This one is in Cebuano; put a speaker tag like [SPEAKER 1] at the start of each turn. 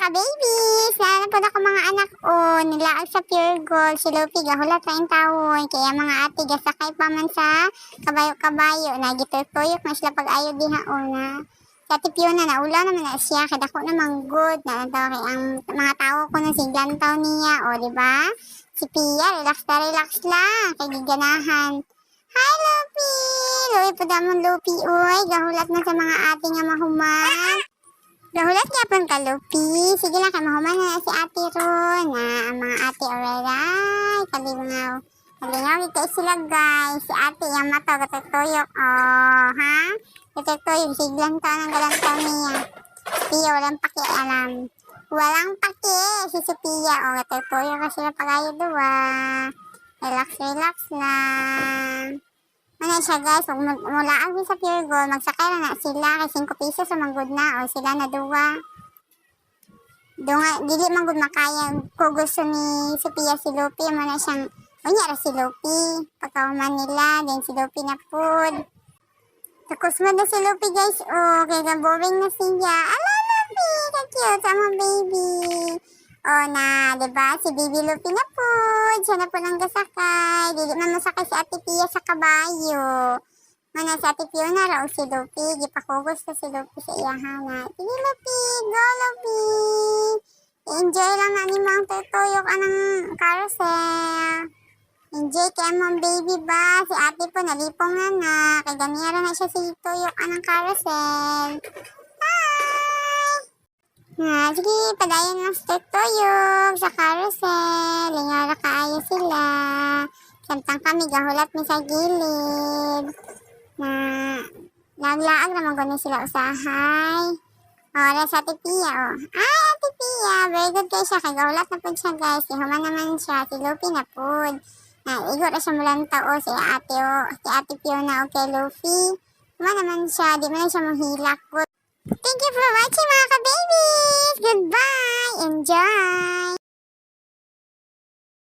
[SPEAKER 1] Ka-babies! Naa na pod ako mga anak o nilaag sa Puregold. Si Lupi gahulat ra intawon. Kaya mga ate gasakay pa man sa kabayo-kabayo. Nagituyok na sila pag-ayo diha o na. Si Ate Fiona naulaw naman na siya. Kaya dako namang good. Na kay ang mga tao ko na siglantaw niya. O, di ba? Si Pia, relax na relax lang. Kay giganahan. Hi, Lupi! Lupi po damon Lupi, uy. Gahulat na sa mga ate nga mahuman. Gahulat gyapon ka, Lupi. Sige lang, kay mahuman na si ate ron. Na, ang mga ate already. Ay, kalingaw. Kalingaw, kita sila, guys. Si ate, yung mata, gatutuyok. Oh, ha? Gatutuyok. Siglan to ng galantaw niya. Pia, walang pakialam. Walang paki. Si Sophia, oh, gatutuyok ka sila pagayo duwa. Relax, relax lang. Ano siya, guys, kung mulaag mi sa Puregold, magsakay na na sila kay 5 pesos man gud na o sila na duwa. Dunga dili man gud makaya ko gusto ni Sophia si Lupi mo na siyang unya ra si Lupi. Pagkahuman nila, then si Lupi na pud. Tapos mo na si Lupi, guys, oh, kay boring na siya. Ala, Lupi, ka cute sa among baby. Oh na, 'di ba? Si Baby Lupi na pud. Siya na pud ang gasakay. Dili man masakay si Ate Pia sa kabayo. Mana si Ate Fiona ra og si Lupi. Gipakugos ko si Lupi sa iyahana. Sige, Lupi, go, Lupi. Enjoy lang na nimo ang tutuyok anang carousel. Enjoy kay among baby ba? Si ate po nalipong na na. Kay ganira na siya si tuyok anang carousel. Hi! Na, sige, padayon lang sa tuyok sa carousel. Lingaw ra kaayo sila. Samtang kami gahulat mi sa gilid. Na, laglaag naman gani sila usahay. Oh, sa Ate Pia, oh. Ay, Ate Pia, very good kay siya. Kay gahulat na pud siya, guys. Si human naman siya. Si Lupi na pud. Na, igo ra siya mulantaw, oh, si ate, oh. Si Ate Fiona, okay, Luffy. Human naman siya. Di man na siya mohilak. Good. Thank you for watching, mga